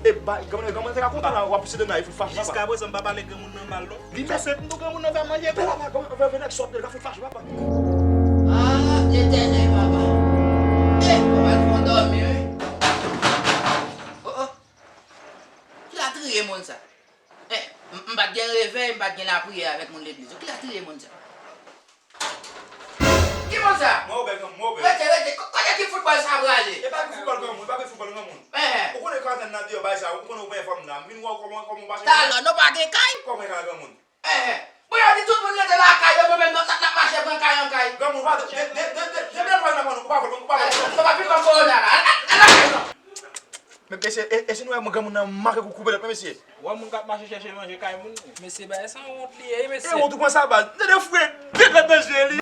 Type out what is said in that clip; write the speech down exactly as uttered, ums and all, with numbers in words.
E bay, granmoun, granmoun te ka kontan la, w ap pouse de nan, e fout fache, papa. Jiskaprezan, m pa pale granmoun nan mal, non. Li menm. Sa se pou granmoun nan fè manje, papa. Papa, granmoun, vè, vè, nèg sòt, li ka fout fache, papa. Ah, Letènèl, papa. Eh, papa, l fè w dòmi, wi. Oh, oh. Ki latriye moun sa? Eh, m, m pa t gen revèy, m pa t gen lapriyè avèk moun legliz yo. Ki latriye moun sa? Ki moun sa? Mwen ouvè granmoun, mwen ouvè. Rete, rete. Ko-, kote ki foutbòl sa prale? E pa gen foutbòl granmoun, e pa gen foutbòl granmoun. Eh. Ou konnen karantèn nan deyò bay sa, ou konnen ou pa gen fanm nan. M vin wè w kòman, kòman w mache. Talè, nou pa gen kay? Kòman e ka granmoun? Eh. Bon, yo di tout moun rete lakay yo, nou menm n ap, n ap mache pran kay an kay. Granmoun, pa de, de, de, de, de, de bèl fwa n ap pran nou, ou pa vòl, ou pa vòl. Eh, nou pa fin pran kowona la. Al, al, al lakay nou. Men mesye, e, e si nou wè granmoun nan make kou, koupe tèt mwen, mesye. Wè moun k ap mache chèche manje kay moun. Mesye, bagay sa wont li ye, wi, mesye. E wont ou pran sa, baz. M tande fre de grenn nan je li.